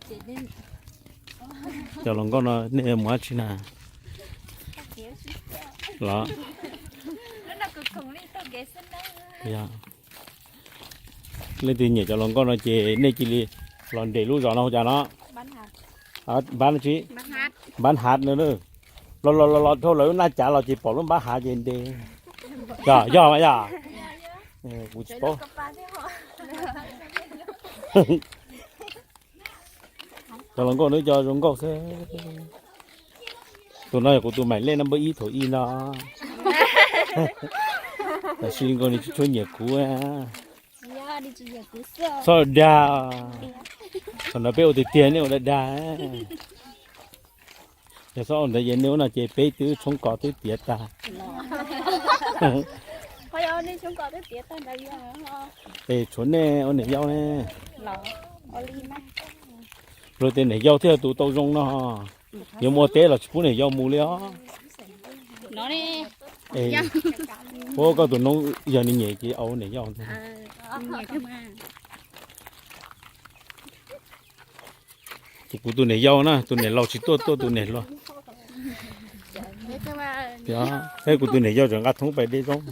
Cov hluas nkauj no nej mus dab tsi na? Los, leej twg nyiam cov hluas nkauj no ces nej cia li los nres lub zos no hu cas no? Npab no tsis? Npab hav no. Los los los los dhau lawv lub naj cav los ces pom lub npab hav ces nres. Yog, yog mas yog. Kuv tsis paub. Cov hluas nkauj no cov zoo nkauj xwb. Tus no yog kuv tus maim lej no npawb ib thaum ub no. Tab sis nkaus nws tsis tshua nyiam kuv. Txhob dag. Thaum no peb ua tiag tiag nej ua dag dag. Yog txhob ua ntawd ces nej ua no ces peb twb tshoob kos twb tiav tag. Es tshuav nej ua niam yau ne. Luag tias niam yau thiaj tus tau zoo no. Yuav mus ua teb los tsis pub niam yau mus li os. Ua koj tus noob yog nws nyiam ces ua niam yau ntag. Kuv tus niam yau na, tus niam laus tsis tuaj, tuaj tus niam hluas. Thiab kuv tus niam yau tseem nqa thoob pais de zaub.